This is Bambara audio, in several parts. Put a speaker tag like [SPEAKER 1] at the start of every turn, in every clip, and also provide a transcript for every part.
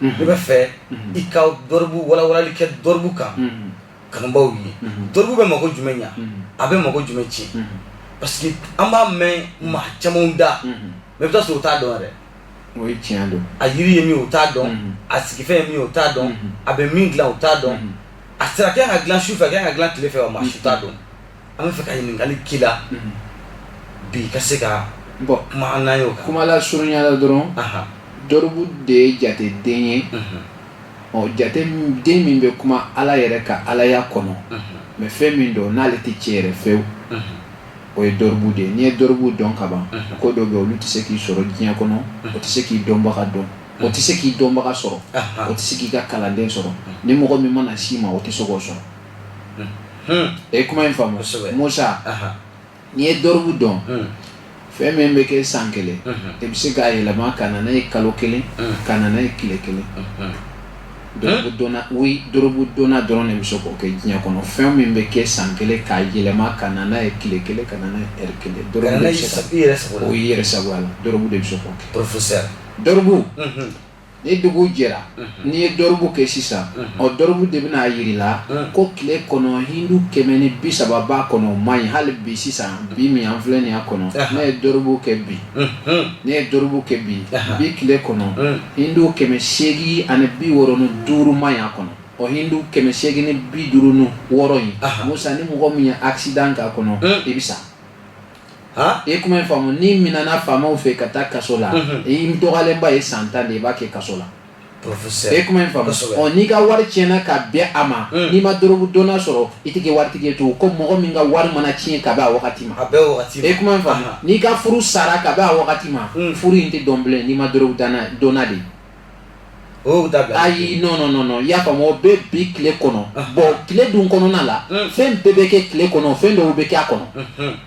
[SPEAKER 1] Ne bɛ fɛ i ka dɔribu walawalali kɛ dɔribu kan kanubaw ye. Dɔribu bɛ mako jumɛn ɲa, a bɛ mako jumɛn tiɲɛ? Parce que an b'a mɛn maa caman da, mais i bɛ taa sɔrɔ u t'a dɔn yɛrɛ.
[SPEAKER 2] O ye tiɲɛ don.
[SPEAKER 1] A yiri ye min ye, u t'a dɔn. A sigifɛn ye min ye, u t'a dɔn. A bɛ min dilan, u t'a dɔn. A sira kɛ ka dilan su fɛ, a kɛ ka dilan tile fɛ, wa maa si t'a dɔn. An bɛ fɛ ka ɲininkali k'i la bi, ka se ka
[SPEAKER 2] bon
[SPEAKER 1] kuma an n'an y'o kan.
[SPEAKER 2] Kuma lasurunya la dɔrɔn, dɔribu de ye jate den ye. Ɔ, jate den min bɛ kuma Ala yɛrɛ ka alaya kɔnɔ, mais fɛn min don n'ale tɛ tiɲɛ yɛrɛ fewu, o ye dɔribu de ye. N'i ye dɔribu dɔn ka ban, ko dɔ bɛ olu tɛ se k'i sɔrɔ diɲɛ kɔnɔ, o tɛ se k'i dɔnbaga dɔn, o tɛ se k'i dɔnbaga sɔrɔ, o tɛ se k'i ka kalanden sɔrɔ. Ni mɔgɔ min mana s'i ma, o tɛ se k'o sɔrɔ. E kuma in faamu, Musa? N'i ye dɔribu dɔn, fɛn min bɛ kɛ san 1, i bɛ se k'a yɛlɛma ka na n'a ye kalo 1, ka na n'a ye tile 1. Dɔribu dɔnna, oui, dɔribu dɔnna dɔrɔn de bɛ se k'o kɛ diɲɛ kɔnɔ. Fɛn min bɛ kɛ san 1, k'a yɛlɛma ka na n'a ye tile 1, ka na n'a ye heure 1, dɔribu de bɛ se ka
[SPEAKER 1] i yɛrɛ sago la.
[SPEAKER 2] O y'i yɛrɛ sagoya la, dɔribu de bɛ se k'o kɛ.
[SPEAKER 1] Professeur.
[SPEAKER 2] Dɔribu, ni dugu jɛra, n'i ye dɔribu kɛ sisan, ɔ, dɔribu de bɛna a yir'i la ko tile kɔnɔ, hindu 130 b'a kɔnɔ, o man ɲi. Hali bi sisan, bi min an filɛ nin y'a kɔnɔ, ne ye dɔribu kɛ bi, ne ye dɔribu kɛ bi, bi tile kɔnɔ, hindu 865 man ɲi a kɔnɔ. Ɔ, hindu 856 in, Musa, ni mɔgɔ min ye accident k'a kɔnɔ, i bɛ sa. I ye kuma in faamu? N'i minɛna faamaw fɛ ka taa kaso la, i dɔgɔyalenba ye san 10 de i b'a kɛ kaso la.
[SPEAKER 1] Professeur.
[SPEAKER 2] I ye kuma in faamu? Ɔ, n'i ka wari tiɲɛna ka bɛn a ma, n'i ma dɔrɔgu donna sɔrɔ, i tɛ kɛ waritigi ye tugun, ko mɔgɔ min ka wari mana tiɲɛ ka bɛn a wagati ma.
[SPEAKER 1] A bɛɛ wagati.
[SPEAKER 2] I ye kuma in faamu? N'i ka furu sara ka bɛn a wagati ma, furu in tɛ dɔn bilen n'i ma dɔrɔgu donna de.
[SPEAKER 1] O dabila.
[SPEAKER 2] Ayi, non, non, non, non, i y'a faamu? O bɛ bi tile kɔnɔ. Bon, tile dun kɔnɔna la, fɛn bɛɛ bɛ kɛ tile kɔnɔ, fɛn dɔw bɛ kɛ a kɔnɔ.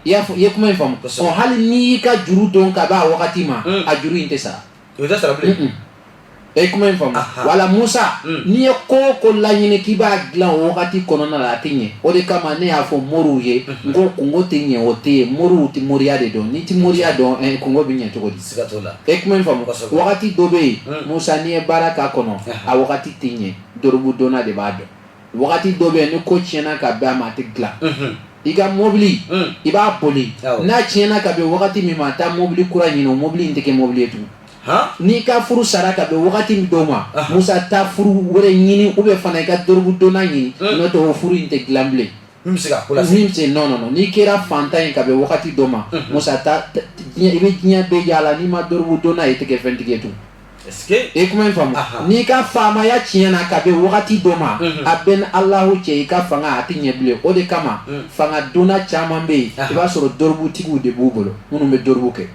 [SPEAKER 2] I y'a fɔ, i ye kuma in faamu? Ɔ, hali n'i y'i ka juru dɔn ka bɛn a wagati ma, a juru in tɛ sara.
[SPEAKER 1] O tɛ sara bilen.
[SPEAKER 2] I ye kuma in faamu? Wala Musa, n'i ye ko o ko laɲini k'i b'a dilan o wagati kɔnɔna la, a tɛ ɲɛ. O de kama ne y'a fɔ moriw ye n ko kungo tɛ ɲɛ, o tɛ yen. Moriw tɛ moriya de dɔn. N'i tɛ moriya dɔn, kungo bɛ ɲɛ cogo di?
[SPEAKER 1] Siga t'o la.
[SPEAKER 2] E kuma in faamu? Wagati dɔ bɛ yen, Musa, n'i ye baara k'a kɔnɔ, a wagati tɛ ɲɛ, dɔrɔgu donna de b'a dɔn. Wagati dɔ bɛ yen, ni ko tiɲɛna ka bɛn a ma, a tɛ dilan. I ka mobili, i b'a boli, n'a tiɲɛna ka bɛn wagati min ma, taa mobili kura ɲini, o mobili in tɛ kɛ mobili ye tugun. N'i ka furu sara ka bɛn wagati min dɔw ma, Musa, taa furu wɛrɛ ɲini, ou bien fana i ka dɔrɔgu donna ɲini, n'o tɛ o furu in tɛ dilan bilen.
[SPEAKER 1] Min bɛ se ka ko lase.
[SPEAKER 2] Min bɛ se, non, non, non, n'i kɛra fantan ye ka bɛn wagati dɔ ma, Musa, taa i bɛ diɲɛ bɛɛ yaala, n'i ma dɔrɔgu donna ye, i tɛ kɛ fɛntigi ye tugun.
[SPEAKER 1] Est-ce que
[SPEAKER 2] I kuma in faamu? N'i ka faamaya tiɲɛna ka bɛn wagati dɔ ma, a bɛ ni Alahu cɛ, i ka fanga a tɛ ɲɛ bilen. O de kama fanga donna caman bɛ yen, i b'a sɔrɔ dɔrɔgutigiw de b'u bolo minnu bɛ dɔrɔgu kɛ.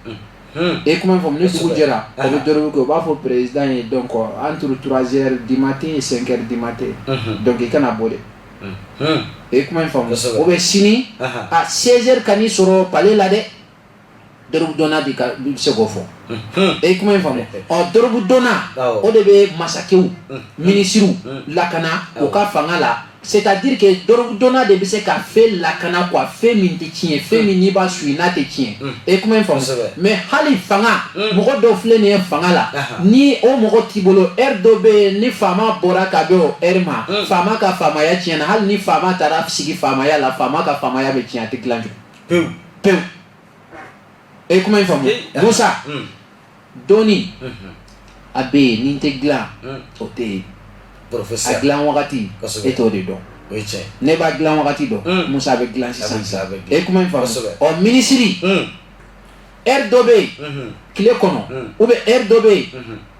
[SPEAKER 2] E kuma in faamu? Ni dugu jɛra, o bɛ dɔrɔgu kɛ, u b'a fɔ président ye: donc entre 3 heures du matin et 5 heures du matin, donc i kana bɔ dɛ. E kuma in faamu? O bɛ sini a 16 heures ka n'i sɔrɔ palais la dɛ. Dɔrɔgu donna de ka bɛ se k'o fɔ. E kuma in faamu? Ɔ, dɔrɔgu donna, o de bɛ masakɛw, minisiriw lakana u ka fanga la. C'est-à-dire que dɔrɔgu donna de bɛ se ka fɛn lakana quoi, fɛn min tɛ tiɲɛ, fɛn min n'i b'a suit n'a tɛ tiɲɛ. E kuma in faamu? Mais hali fanga, mɔgɔ dɔw filɛ nin ye fanga la, ni o mɔgɔ t'i bolo, heure dɔ bɛ yen, ni faama bɔra ka bɛn o heure ma, faama ka faamaya tiɲɛna. Hali ni faama taara sigi faamaya la, faama ka faamaya bɛ tiɲɛ, a tɛ dilan tugun.
[SPEAKER 1] Pewu.
[SPEAKER 2] Pewu. E kuma in faamu, Musa? Dɔɔni a bɛ yen, ni tɛ dilan, o tɛ yen.
[SPEAKER 1] Professeur.
[SPEAKER 2] A dilan wagati, e t'o de dɔn.
[SPEAKER 1] O ye tiɲɛ.
[SPEAKER 2] Ne b'a dilan wagati dɔn, Musa bɛ dilan sisan.
[SPEAKER 1] Sisan.
[SPEAKER 2] E kuma in faamu? Ɔ, minisiri, heure dɔ bɛ yen tile kɔnɔ, ou bien heure dɔ bɛ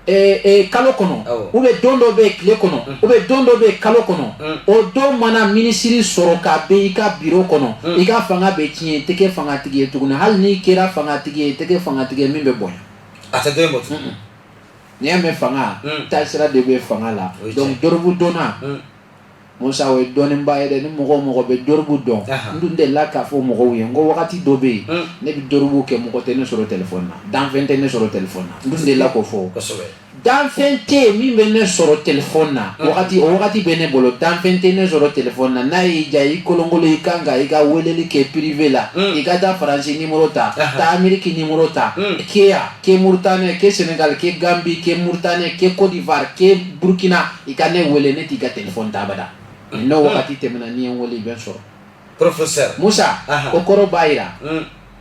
[SPEAKER 2] yen kalo kɔnɔ, ou bien don dɔ bɛ yen tile kɔnɔ, ou bien don dɔ bɛ yen kalo kɔnɔ, o don mana minisiri sɔrɔ k'a bɛ i ka biro kɔnɔ, i ka fanga bɛ tiɲɛ, i tɛ kɛ fangatigi ye tuguni. Hali n'i kɛra fangatigi ye, i tɛ kɛ fangatigi ye min bɛ bonya.
[SPEAKER 1] A tɛ den bɔ tugun.
[SPEAKER 2] N'i y'a mɛn fanga, taasira de bɛ fanga la. Donc dɔrɔgu donna, Musa, o ye dɔnniba ye dɛ. Ni mɔgɔ o mɔgɔ bɛ dɔrɔgu dɔn, n dun delila k'a fɔ mɔgɔw ye n ko wagati dɔ bɛ yen, ne bɛ dɔrɔgu kɛ, mɔgɔ tɛ ne sɔrɔ téléphone na, danfɛn tɛ ne sɔrɔ téléphone na. N dun delila k'o fɔ. Danfɛn tɛ yen min bɛ ne sɔrɔ telefɔni na wagati o wagati bɛ ne bolo. Danfɛn tɛ ne sɔrɔ telefɔni na. N'a y'i diya, i kolonkolon, i kan ka i ka weleli kɛ privé la, i ka taa Faransi numéro ta, taa Ameriki numéro ta, ke yan, ke Mauritanie, ke Sénégal, ke Gambie, ke Mauritanie, ke Côte d'Ivoire, ke Burkina, i ka ne wele, ne t'i ka telefɔni ta abada. N'o wagati tɛmɛna, n'i ye n wele, i bɛ n sɔrɔ.
[SPEAKER 1] Professeur.
[SPEAKER 2] Musa, o kɔrɔ b'a jira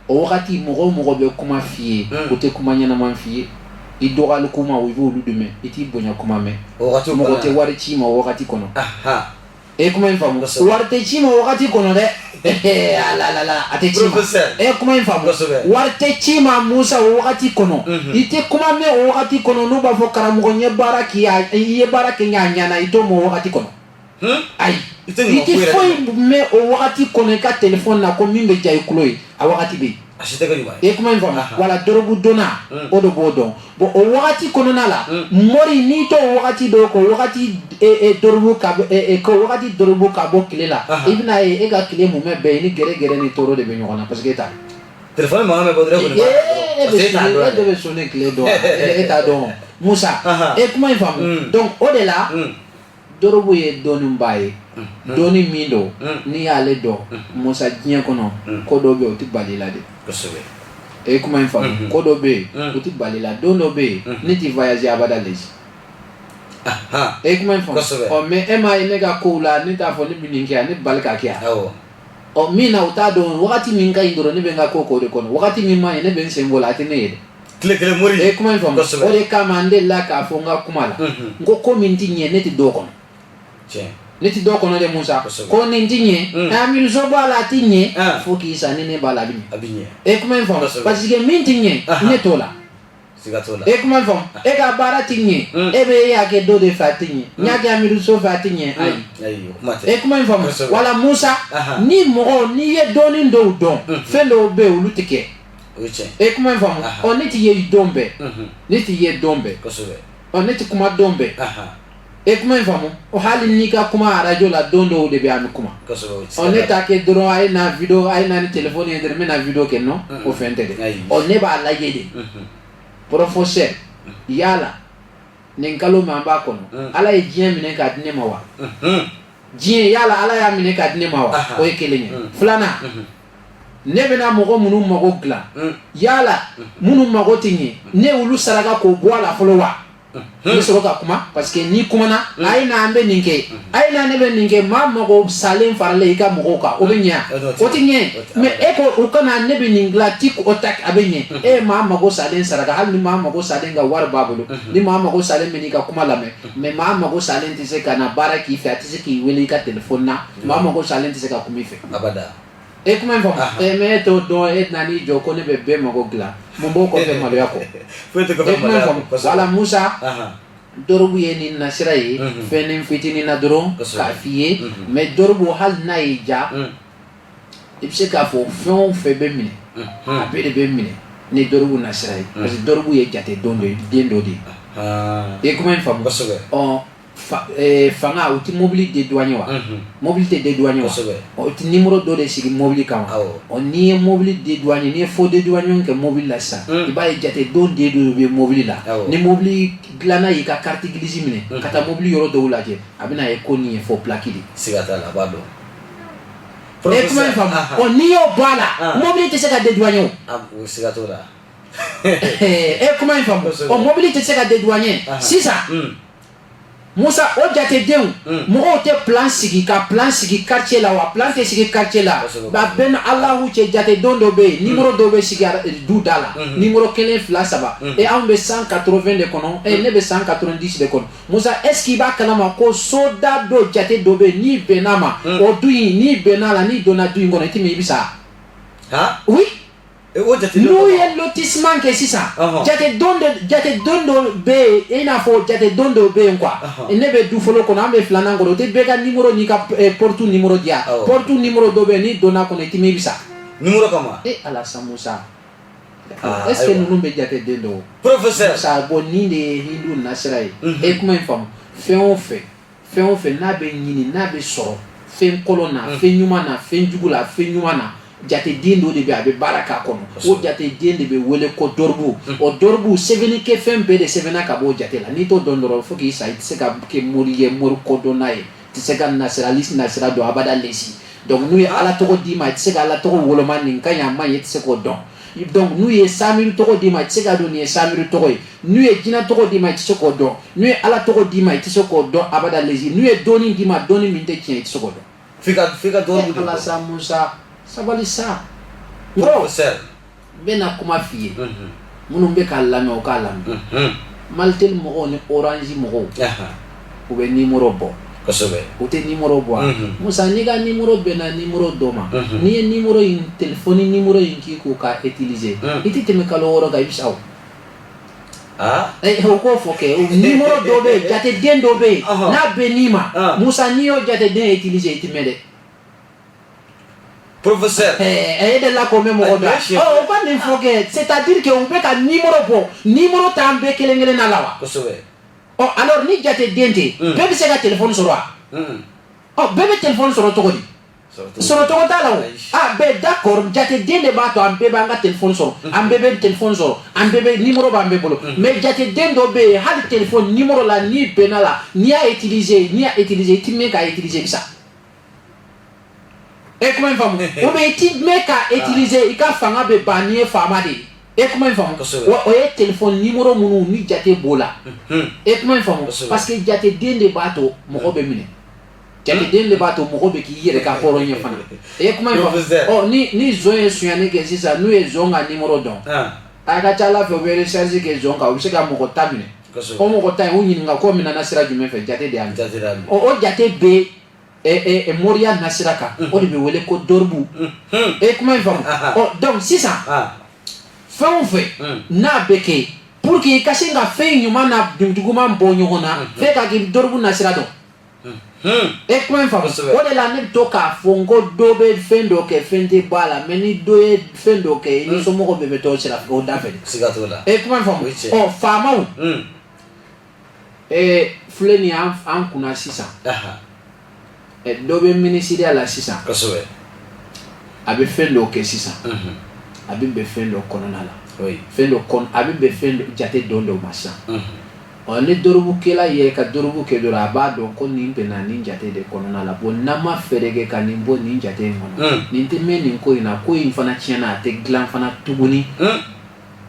[SPEAKER 2] o wagati, mɔgɔ o mɔgɔ bɛ kuma f'i ye, o tɛ kuma ɲɛnama f'i ye. I dɔgɔyali kuma, o i b'olu de mɛn, i t'i bonya kuma mɛn. Mɔgɔ tɛ wari ci i ma o wagati kɔnɔ. E ye kuma in faamu? Wari tɛ ci i ma o wagati kɔnɔ dɛ. La a tɛ ci i ma. E ye kuma in faamu? Wari tɛ ci i ma, Musa, o wagati kɔnɔ. I tɛ kuma mɛn o wagati kɔnɔ n'u b'a fɔ karamɔgɔ, n ye baara k'i i ye baara kɛ n ye, a ɲɛna. I t'o mɛn o wagati kɔnɔ. Ayi, i tɛ foyi mɛn o wagati kɔnɔ i ka telefɔni na ko min bɛ diya i tulo ye. A wagati bɛ yen. I ye kuma in faamu? Wala dɔrɔgu donna, o de b'o dɔn. Bon, o wagati kɔnɔna la, mori, n'i t'o wagati dɔn ko wagati dɔrɔgu ka ko wagati dɔrɔgu ka bɔ tile la, i bɛna ye e ka tile mumɛ bɛɛ, i ni gɛrɛgɛrɛ ni tɔɔrɔ de bɛ ɲɔgɔn na, parce que e t'a
[SPEAKER 1] telefɔni mankan bɛ bɔ dɔrɔn.
[SPEAKER 2] E de bɛ sonner tile dɔn, e t'a dɔn, Musa. E ye kuma in faamu? Donc o de la, dɔrɔgu ye dɔnniba ye, dɔnni min don, n'i y'ale dɔn, Musa, diɲɛ kɔnɔ ko dɔ bɛ yen, o tɛ bali i la de. E ye kuma in faamu? Ko dɔ bɛ yen, o tɛ bali i la. Don dɔ bɛ yen, ne tɛ voyager abada lezi. E ye kuma in faamu? Ɔ, mais e m'a ye ne ka kow la, ne t'a fɔ ne bɛ nin kɛ yan, ne bali ka kɛ yan. Ɔ, min na, u t'a dɔn. Wagati min ka ɲi dɔrɔn, ne bɛ n ka ko k'o de kɔnɔ. Wagati min man ɲi, ne bɛ n sen bɔ la, a tɛ ne ye dɛ.
[SPEAKER 1] Tile kelen mori.
[SPEAKER 2] E kuma in faamu? O de kama n delila k'a fɔ n ka kuma la, n ko ko min tɛ ɲɛ, ne tɛ dɔ kɔnɔ, ne tɛ dɔ kɔnɔ dɛ, Musa. Ko nin tɛ ɲɛ, Amidu So b'a la, a tɛ ɲɛ, fo k'i sa, ni ne b'a la, a bɛ
[SPEAKER 1] ɲɛ.
[SPEAKER 2] E kuma in faamu? Parce que min tɛ ɲɛ, ne t'o la. E kuma in faamu? E ka baara tɛ ɲɛ, e bɛ e y'a kɛ dɔ de fɛ, a tɛ ɲɛ, n y'a kɛ Amidu So fɛ, a tɛ ɲɛ. Ayi, e kuma in faamu? Wala Musa, ni mɔgɔ n'i ye dɔɔnin dɔw dɔn, fɛn dɔw bɛ yen, olu tɛ kɛ. E kuma in faamu? Ɔ, ne tɛ ye don bɛɛ, ne tɛ ye don bɛɛ, ɔ, ne tɛ kuma don bɛɛ. E kuma in faamu? O hali n'i ka kuma arajo la, don dɔw de bɛ an bɛ kuma. Ɔ, ne t'a kɛ dɔrɔn a ye na vidéo, a ye na ni téléphone ye dɔrɔn, n bɛ na vidéo kɛ. Non, o fɛn tɛ dɛ. Ɔ, ne b'a lajɛ de, professeur, yala nin kalo min an b'a kɔnɔ, Ala ye diɲɛ minɛ k'a di ne ma wa? Diɲɛ, yala Ala y'a minɛ k'a di ne ma wa? O ye kelen ye. Filanan, ne bɛna mɔgɔ minnu mago dilan, yala minnu mago tɛ ɲɛ, ne olu saraka k'o bɔ a la fɔlɔ wa? N bɛ sɔrɔ ka kuma, parce que n'i kumana, a ye na, an bɛ nin kɛ, a ye na, ne bɛ nin kɛ, maa mago salen faralen i ka mɔgɔw kan, o bɛ ɲɛ? O tɛ ɲɛ. Mais e ko u kana, ne bɛ nin dilan ti o ta, a bɛ ɲɛ. E ye maa mago salen saraka, hali ni maa mago salen ka wari b'a bolo, ni maa mago salen bɛ n'i ka kuma lamɛn, mais maa mago salen tɛ se ka na baara k'i fɛ, a tɛ se k'i wele i ka téléphone na, maa mago salen tɛ se ka kuma i fɛ. E kuma in faamu? Mais e t'o dɔn, e tɛna n'i jɔ ko ne bɛ bɛɛ mago dilan. Mun b'o kɔfɛ maloya kɔ? E kuma in faamu? Wala Musa, dɔrɔgu ye nin nasira ye, fɛn fitinin na dɔrɔn k'a f'i ye. Mais dɔrɔgu, hali n'a y'i diya, i bɛ se k'a fɔ fɛn o fɛn bɛ minɛ, a bɛɛ de bɛ minɛ ni dɔrɔgu nasira ye, parce que dɔrɔgu ye jate don dɔ ye, den dɔ de ye. E kuma in faamu? Ɔ, fanga, u tɛ mobili dédouaner wa? Mobili tɛ dédouaner wa? O tɛ numéro dɔ de sigi mobili kan wa? Ɔ, n'i ye mobili dédouaner, n'i ye faux dédouanement kɛ mobili la sisan, i b'a ye jate don den dɔ bɛ mobili la. Ni mobili dilanna y'i ka carte grise minɛ ka taa mobili yɔrɔ dɔw lajɛ, a bɛna ye ko nin ye faux plaque de.
[SPEAKER 1] Siga t'a la, a b'a dɔn.
[SPEAKER 2] E kuma in faamu? Ɔ, n'i y'o bɔ a la, mobili tɛ se ka dédouaner.
[SPEAKER 1] O siga t'o la.
[SPEAKER 2] E kuma in faamu? Ɔ, mobili tɛ se ka dédouaner sisan, Musa, o jatedenw, mɔgɔw tɛ plan sigi ka plan sigi quartier la wa? Plan tɛ sigi quartier la. A bɛɛ ni Alahu cɛ, jatedenw dɔ bɛ yen, numéro dɔ bɛ sigi du da la, numéro 1, 2, 3. E, anw bɛ 180 de kɔnɔ, e ne bɛ 190 de kɔnɔ. Musa, est ce que i b'a kalama ko soda dɔ, jate dɔ bɛ yen, n'i bɛnn'a ma, o du in, n'i bɛnn'a la, n'i donna du in kɔnɔ, i tɛ min, i bɛ sa? Oui. N'u ye lotissement kɛ sisan, jate don dɔ bɛ yen, i n'a fɔ jate don dɔ bɛ yen quoi. Ne bɛ du fɔlɔ kɔnɔ, an bɛ filanan kɔnɔ, o tɛ bɛɛ ka numéro n'i ka porte numéro di yan. Porte numéro dɔ bɛ yen, n'i donna kɔnɔ, i tɛ min, i bɛ sa.
[SPEAKER 1] Numéro kama.
[SPEAKER 2] E Ala sa, Musa, est ce que ninnu bɛ jate den dɔw?
[SPEAKER 1] Professeur.
[SPEAKER 2] Musa, bon, nin de ye hindu nasira ye. E kuma in faamu? Fɛn o fɛn, fɛn o fɛn n'a bɛ ɲini, n'a bɛ sɔrɔ fɛn kolon na, fɛn ɲuman na, fɛn jugu la, fɛn ɲuman na, Jateden dɔ de bɛ a bɛ baara k'a kɔnɔ, o jateden de bɛ wele ko dɔribu. O dɔribu, sɛbɛnni kɛ fɛn bɛɛ de sɛbɛnna ka b'o jate la. N'i t'o dɔn dɔrɔn, fo k'i sa, i tɛ se ka kɛ mori ye, mori kodɔnna ye, i tɛ se ka nasirali nasira dɔn abada lesi. Donc n'u ye Ala tɔgɔ d'i ma, i tɛ se ka Ala tɔgɔ woloma, nin ka ɲi, a man ɲi, i tɛ se k'o dɔn. Donc n'u ye samiri tɔgɔ d'i ma, i tɛ se k'a dɔn nin ye samiri tɔgɔ ye. N'u ye jinɛ tɔgɔ d'i ma, i tɛ se k'o dɔn. N'u ye Ala tɔgɔ d'i ma, i tɛ se k'o dɔn abada lesi. N'u ye dɔɔni d'i ma, dɔɔni min tɛ tiɲɛ, i tɛ se k'o dɔn.
[SPEAKER 1] F'i ka dɔɔni de.
[SPEAKER 2] Ala sa, Musa, sabali sa, n ko
[SPEAKER 1] Professeur.
[SPEAKER 2] N bɛna kuma f'i ye. Minnu bɛ k'a lamɛn, o k'a lamɛn. Malitel mɔgɔw ni Orange mɔgɔw, u bɛ numéro bɔ. U tɛ numéro bɔ wa? Musa, n'i ka numéro bɛnna numéro dɔ ma, n'i ye numéro in, téléphone numéro in k'i k'o ka utiliser, i tɛ tɛmɛ kalo 6 kan, i bɛ sa o. O k'o fɔ kɛ, numéro dɔ bɛ yen, jateden dɔ bɛ yen, n'a bɛnn'i ma, Musa, n'i y'o jateden utiliser, i tɛ mɛn dɛ.
[SPEAKER 1] Professeur.
[SPEAKER 2] E de la ko mɛn mɔgɔ dɔ, o ka nin fɔ kɛ, c'est à dire que u bɛ ka numéro bɔ, numéro t'an bɛɛ kelen kelenna la wa? Ɔ, alors ni jateden tɛ, bɛɛ bɛ se ka téléphone sɔrɔ wa? Ɔ, bɛɛ bɛ téléphone sɔrɔ cogo di? Sɔrɔ cogo t'a la o. Ah bɛɛ, d'accord, jateden de b'a to an bɛɛ b'an ka téléphone sɔrɔ, an bɛɛ bɛ téléphone sɔrɔ, an bɛɛ bɛ numéro b'an bɛɛ bolo. Mais jateden dɔ bɛ yen, hali téléphone numéro la, n'i bɛnna la, n'i y'a utiliser, i ti mɛn k'a utiliser, i bɛ sa. E kuma in faamu? Ou bien i ti mɛn k'a utiliser, i ka fanga bɛ ban n'i ye faama de ye. E kuma in faamu? Wa o ye téléphone numéro minnu ni jate b'o la. E kuma in faamu? Parce que jateden de b'a to mɔgɔ bɛ minɛ, jateden de b'a to mɔgɔ bɛ k'i yɛrɛ ka hɔrɔn ye fana. E ye kuma in faamu? Ɔ, ni zon ye sonyani kɛ sisan, n'u ye zon ka numéro dɔn, a ka ca Ala fɛ, u bɛ recherche kɛ zon kan, u bɛ se ka mɔgɔ 10 minɛ. O mɔgɔ 10 in, u ɲininka ko minɛna sira jumɛn fɛ, jate de y'a minɛ. Ɔ, o jate bɛ moriya nasira kan, o de bɛ wele ko dɔribu. E kuma in faamu? Ɔ, donc sisan, fɛn o fɛn n'a bɛ kɛ pour que i ka se ka fɛn ɲuman na juguman bɔ ɲɔgɔn na, f'e ka k'i dɔribu nasira dɔn. E kuma in faamu? O de la ne bɛ to k'a fɔ n ko dɔ bɛ fɛn dɔ kɛ, fɛn tɛ bɔ a la, mais ni dɔ ye fɛn dɔ kɛ, i ni somɔgɔw bɛɛ bɛ t'o sira o da fɛ.
[SPEAKER 1] Siga t'o la.
[SPEAKER 2] E kuma in faamu? Ɔ, faamaw filɛ nin ye an kunna sisan, dɔ bɛ minisiriya la sisan, a bɛ fɛn dɔ kɛ sisan, a bɛ bɛn fɛn dɔ kɔnɔna la, fɛn dɔ kɔnɔ, a bɛ bɛn fɛn dɔ jate dɔn dɔ ma sisan. Ɔ, ni dɔrɔbukɛla ye ka dɔrɔbu kɛ dɔrɔn, a b'a dɔn ko nin bɛnna nin jate de kɔnɔna la. Bon, n'an ma fɛɛrɛ kɛ ka nin bɔ nin jate in kɔnɔ, nin tɛ mɛn nin ko in na, ko in fana tiɲɛna, a tɛ dilan fana tuguni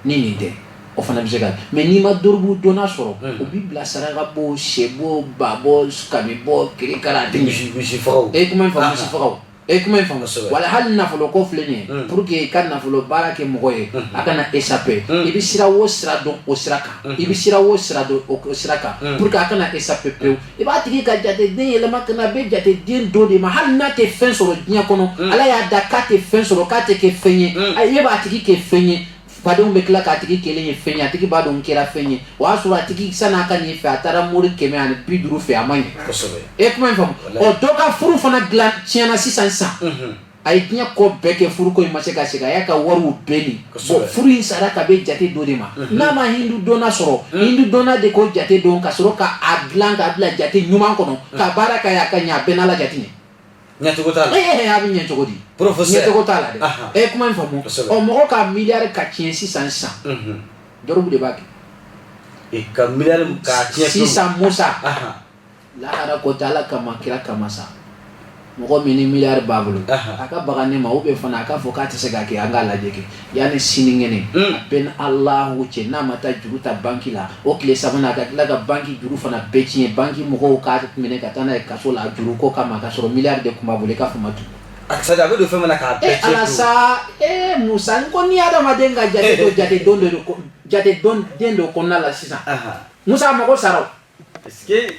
[SPEAKER 2] ni nin tɛ. O fana bɛ se ka, mais n'i ma dɔrɔbu donna sɔrɔ, o b'i bila saraka bɔ, sɛ bɔ, ba bɔ, kami bɔ, kirikara, a tɛ ɲɛ.
[SPEAKER 1] Misi fagaw.
[SPEAKER 2] E kuma in faamu? Misi fagaw. E kuma in faamu? Wala hali nafolo ko filɛ nin ye, pour que i ka nafolo baara kɛ mɔgɔ ye, a kana échapper, i bɛ sira o sira dɔn o sira kan, i bɛ sira o sira dɔn o sira kan, pour que a kana échapper pewu, i b'a tigi ka jateden yɛlɛma ka na, a bɛ jateden dɔ de ma, hali n'a tɛ fɛn sɔrɔ diɲɛ kɔnɔ, Ala y'a da k'a tɛ fɛn sɔrɔ, k'a tɛ kɛ fɛn ye, e b'a tigi kɛ fɛn ye, fadenw bɛ tila k'a tigi kelen ye fɛn ye, a tigi b'a dɔn n kɛra fɛn ye. O y'a sɔrɔ a tigi san'a ka nin fɛ, a taara mori 150 fɛ, a ma ɲɛ. E kuma in faamu? Ɔ, dɔ ka furu fana dilan tiɲɛna sisan sisan, a ye diɲɛ kɔ bɛɛ kɛ, furuko in ma se ka segin, a y'a ka wariw bɛɛ nin. Bon, furu in sara ka bɛ jate dɔ de ma, n'a ma hindu donna sɔrɔ, hindu donna de ko jate dɔn ka sɔrɔ ka a dilan k'a bila jate ɲuman kɔnɔ, ka baara kɛ, a ka ɲɛ, a bɛɛ n'Ala jate ɲɛ.
[SPEAKER 1] Ɲɛcogo t'a la.
[SPEAKER 2] A bɛ ɲɛ cogo di?
[SPEAKER 1] Professeur.
[SPEAKER 2] Ɲɛcogo t'a la dɛ. E kuma in faamu? Ɔ, mɔgɔ ka miliyari ka tiɲɛ sisan sisan, dɔrɔgu de b'a kɛ.
[SPEAKER 1] Ka miliyari k'a tiɲɛ.
[SPEAKER 2] Sisan Musa, lahara ko tɛ, Ala kama, kira kama sa, mɔgɔ min ni miliyari b'a bolo, a ka baga ne ma, ou bien fana a k'a fɔ k'a tɛ se k'a kɛ, an k'a lajɛ kɛ yanni sinikɛnɛ, a bɛɛ ni Alahu cɛ, n'a ma taa juru ta banki la, o tile sabanan a ka tila ka banki juru fana bɛɛ tiɲɛ, banki mɔgɔw k'a minɛ ka taa n'a ye kaso la juru ko kama, ka sɔrɔ miliyari de tun b'a bolo, i k'a fɔ ma tugun.
[SPEAKER 1] A c'est à dire a bɛ don fɛn min na k'a bɛɛ tiɲɛ.
[SPEAKER 2] Ala sa, Musa, n ko ni hadamaden ka jate dɔ jate don dɔ jate dɔn den dɔ kɔnɔna la sisan, Musa, a mago sara o.
[SPEAKER 1] Est-ce que